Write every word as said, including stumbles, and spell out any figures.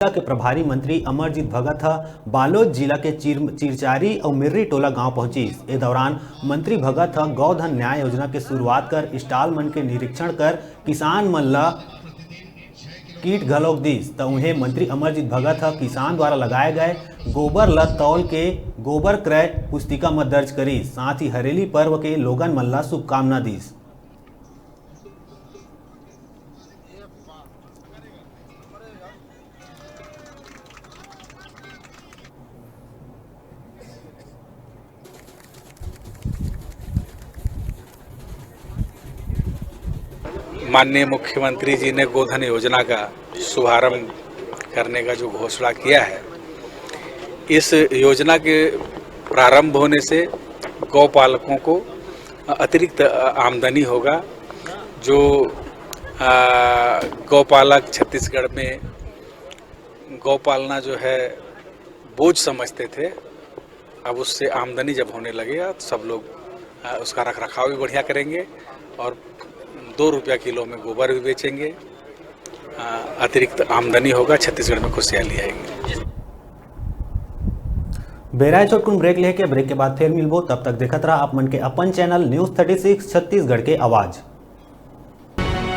जिला के प्रभारी मंत्री अमरजीत भगत ह बालोद जिला के चिर-, चिरचारी अउ मिर्री टोला गांव पहुंचिस। ए दौरान मंत्री भगत ह गौधन न्याय योजना के शुरुआत कर स्टॉल मन के निरीक्षण कर किसान मन ल किट घलोक दिस। त उहें मंत्री अमरजीत भगत ह किसान द्वारा लगाए गए गोबर ल तौल के गोबर क्रय पुस्तिका म दर्ज करिस। साथ ही हरेली पर्व के लोगन मन ल शुभकामना दिस। माननीय मुख्यमंत्री जी ने गोधन योजना का शुभारंभ करने का जो घोषणा किया है, इस योजना के प्रारंभ होने से गौ पालकों को अतिरिक्त आमदनी होगा। जो, आ, गौ पालक छत्तीसगढ़ में गौ पालना जो है बोझ समझते थे, अब उससे आमदनी जब होने लगेगा तो सब लोग, आ, उसका रख रखाव भी बढ़िया करेंगे और दो रुपया किलो में गोबर भी बेचेंगे। आ, अतिरिक्त आमदनी होगा, छत्तीसगढ़ में खुशहाली आएगी। बेरा ए छोटकुन ब्रेक लेके, ब्रेक के बाद फिर मिलबो। तब तक देखत रहा आप मन के अपन channel news thirty six Chhattisgarh के आवाज़।